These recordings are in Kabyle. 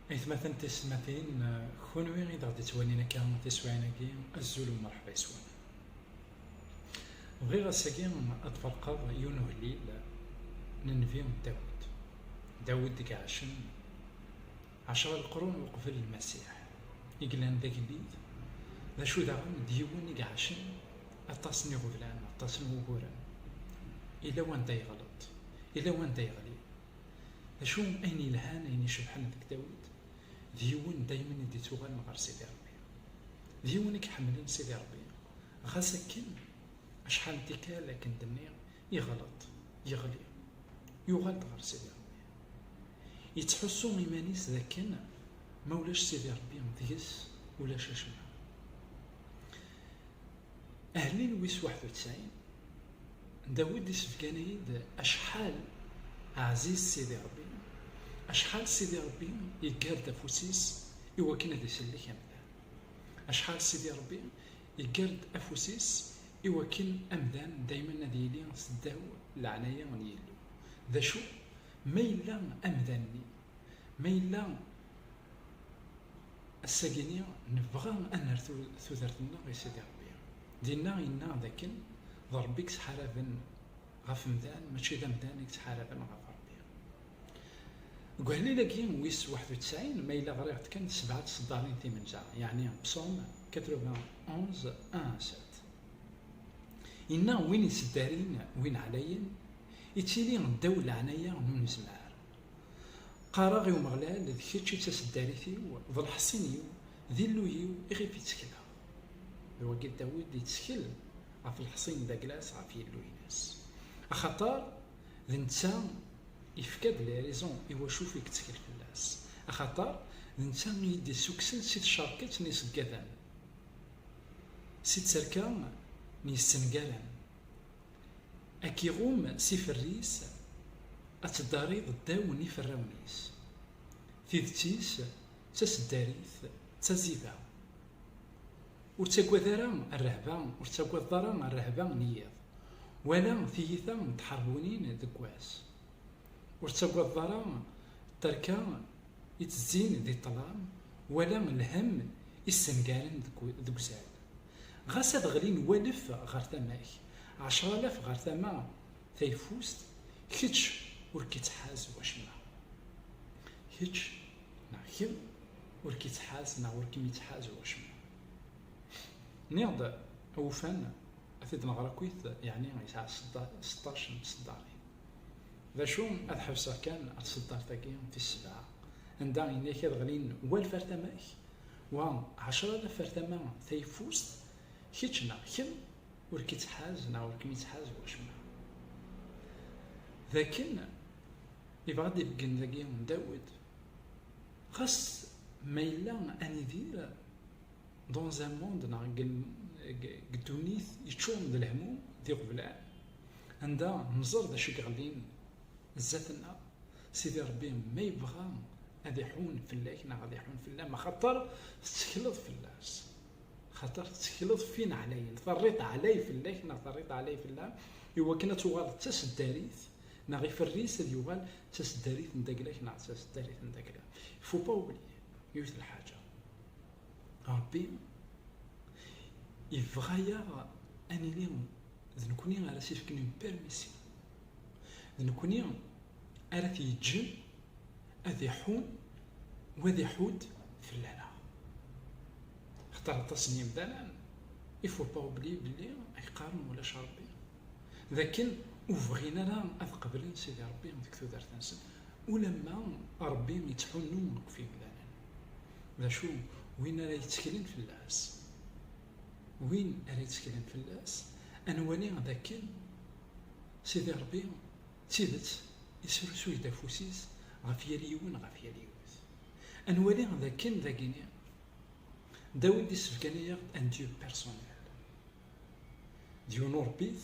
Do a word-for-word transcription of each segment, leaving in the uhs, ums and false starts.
Aytmaten tisetmatin, kunwi i d aɣ-d-ittwalin akka tiswiɛin-agi, azul u mṛeḥba yes-wen. Bɣiɣ ass-agi ad d-ferqeɣ yiwen uhellil n nnbi Dawed. Dawed i iɛacen ɛecra leqrun uqbel Lmasiḥ, i yellan d agellid, d acu daɣen d yiwen i iɛacen aṭas n iɣeblan, aṭas n wuguren. Ila wanda yeɣleḍ, ila wanda yeɣli. D acu ayen yelhan, ayen icebḥen deg Dawed? D yiwen daymen i d-ittuɣalen ɣer Sidi Ṛebbi. D yiwen i iḥemmlen Sidi Ṛebbi. Ɣas akken, acḥal n tikkal akken d-nniɣ, yeɣleḍ, yeɣli, yuɣal-d ɣer Sidi Ṛebbi. Yettḥussu iman-is d akken ma ulac Sidi Ṛebbi deg-s, ulac acemma. Ahellil wis waḥed u tesɛin, Dawed isbeggan-iyi-d acḥal ɛziz Sidi Ṛebbi, acḥal Sidi Ṛebbi yeggar-d afus-is i wakken ad isellek amdan. Acḥal Sidi Ṛebbi yeggar-d afus-is i wakken amdan daymen ad yili seddaw leɛnaya n Yillu. D acu ma yella amdan-nni, ma yella ass-agi-nni nebɣa ad nerr tu-, tudert-nneɣ i Sidi Ṛebbi. Dinna yenna d akken d Ṛebbi i yettḥaraben ɣef umdan, mačči d amdan i yettḥaraben ɣef Ṛebbi. Deg uhellil-agi wis waḥed u tesɛin, ma yella ɣriɣ-d kan sebɛa tseddarin timenza, yeɛni Psaume quatre-vingt-onze, un à sept. Yenna: win iseddarin, win ɛlayen, ittili ddaw leɛnaya n unezmar. Qqareɣ i Umeɣlal: d kečč i d taseddarit-iw, d leḥṣin-iw, d Illu-iw, iɣef i ttekleɣ. D wagi Dawed yettkel ɣef leḥṣin d aglas ɣef Yillu-ines. Axaṭer d netta yefka-d les raisons i wacu i yettkel fell-as. Axaṭer d netta i yi-d-issukksen si tcerket n yiṣeggaden, si tterka n yessengaren. Ad k-iɣum s iferr-is, ad teddariḍ ddaw n iferrawen-is. Tidet-is d taseddarit, d taziba. Ur ttagad ara rrehba, ur tettagadeḍ ara rrehba n yiḍ, wala tiyita n tḥerbunin deg wass. Ur tettagadeḍ ara tterka ittezzin di ṭṭlam, wala lhemm issengaren deg, deg uzal. Ɣas ad ɣlin walef ɣer tama-k, ɛecra alaf ɣer tama tayeffust, kečč ur k-ittḥaz wacemma. Kečč neɣ kemm ur k-ittḥaz neɣ ur kem-ittḥaz wacemma. Nniɣ-d awufan, ad t-id-nɣer akkit, yeɛni yesɛa sedda-, seṭṭac n tseddarin. D acu, ad ḥebseɣ kan ar tseddart-agi tis sebɛa, anda yenna-k ad ɣlin walef ar tama-k, wa ɛecra alaf ar tama tayeffust, kečč neɣ kemm ur k-ittḥaz neɣ ur kem-ittḥaz wacemma. D akken yebɣa ad d-ibeggen dagi Dawed, ɣas ma yella ad nidir dans un monde neɣ deg, deg, deg ddunit yeččuren d lehmum d iɣeblan, anda nẓer d acu i iɣellin zdat-nneɣ, Sidi Ṛebbi ma yebɣa ad iḥun fell-ak neɣ ad iḥun fell-am, axaṭer tettekleḍ fell-as. Xaṭer tettekleḍ f win ɛlayen, terriḍ ɛlay fell-ak neɣ terriḍ ɛlay fell-am, i wakken ad tuɣaleḍ d taseddarit, neɣ iferr-is ad yuɣal d taseddarit n dagla-k neɣ d taseddarit n dagla. Il faut pas oublier yiwet n lḥaǧa. Ṛebbi yebɣa-yaɣ ad nili d nekni ara s-ifken une permission. D nekni ara t-yeǧǧen ad iḥun u ad iḥudd fell-aneɣ. Xaṭer aṭas n yemdanen, il faut pas oublier belli ay qqaren ulac Ṛebbi. D akken ur bɣin ara ad qeblen Sidi Ṛebbi deg tudert-nsen, ulamma Ṛebbi yettḥunnu deg yimdanen. D acu, win ara yetteklen fell-as? Win ara yetteklen fell-as, ad nwali d akken Sidi Ṛebbi d tidet isrusuy-d afus-is ɣef yal yiwen, ɣef yal yiwet. Ad nwali d akken dagini Dawid issebgan-aɣ-d un Dieu personnel. D yiwen uṛebbit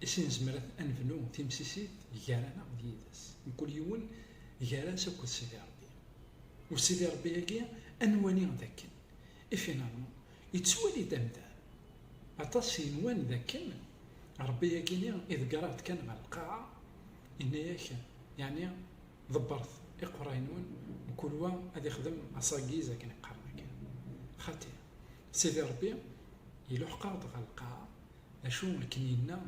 i s nezmer ad nebnu timsisit gar-aneɣ d yid-s, mkul yiwen gar-as akked Sidi Ṛebbi. U Sidi Ṛebbi-agi, ad nwali d akken, et finalement, yettwali-d amdan. Aṭas yenwan d akken Ṛebbi-agi-ni iḍegger-aɣ-d kan ɣer lqaɛa, yenna-yak, yeɛni, ḍebbret iqerray-nwen, Kul wa ad ixdem asagiz akken qqaren akken. Xaṭi, Sidi Ṛebbi iluḥeq-aɣ-d ɣer lqaɛa, d acu akken yenna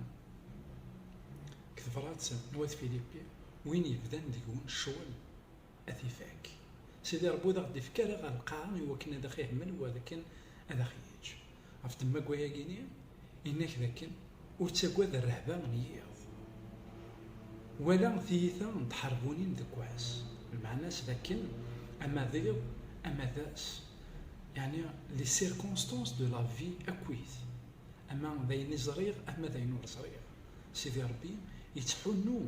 deg tebrat n wat Filipi, win yebdan deg-wen ccɣel ad t-ifak. Sidi Ṛebbi ur d aɣ-d-ifek ara ɣer lqaɛa i wakken ad aɣ-ihmel, wa d akken ad aɣ-yeǧǧ. Ɣef ddemma n wayagi-ni, yenna-k d akken ur ttagad rrehba n yiḍ, wala tiyita n tḥerbunin deg wass. Lmeɛna-s d akken ama d iḍ ama d ass, yeɛni les circonstances de la vie akkit, ama d ayen i ẓriɣ ama d ayen ur ẓriɣ, Sidi Ṛebbi yettḥunnu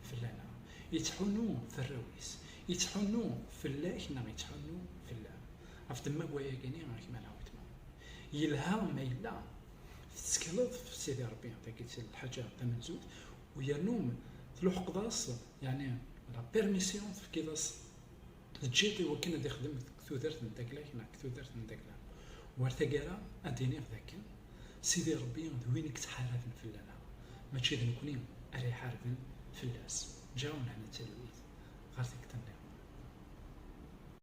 fell-aneɣ, yettḥunnu f arraw-is, yettḥunnu fell-ak neɣ yettḥunnu fell-am. Ɣef ddemma n wayagi-ni, a gma neɣ weltma, yelha ma yella tettekleḍ f Sidi Ṛebbi, tagi d lḥaǧa tamenzut, u yernu tluḥqeḍ-as, yeɛni la permission, tefkiḍ-as, teǧǧiḍ i wakken ad ixdem deg tudert n takla-k neɣ deg tudert n takla. War taggara, ad d-iniɣ d akken Sidi Ṛebbi d win i yettḥaraben fell-aneɣ, mačči d nekkni ara iḥarben fell-as. Ǧǧiɣ-awen hna d talwit ɣer tikkelt-nniḍen.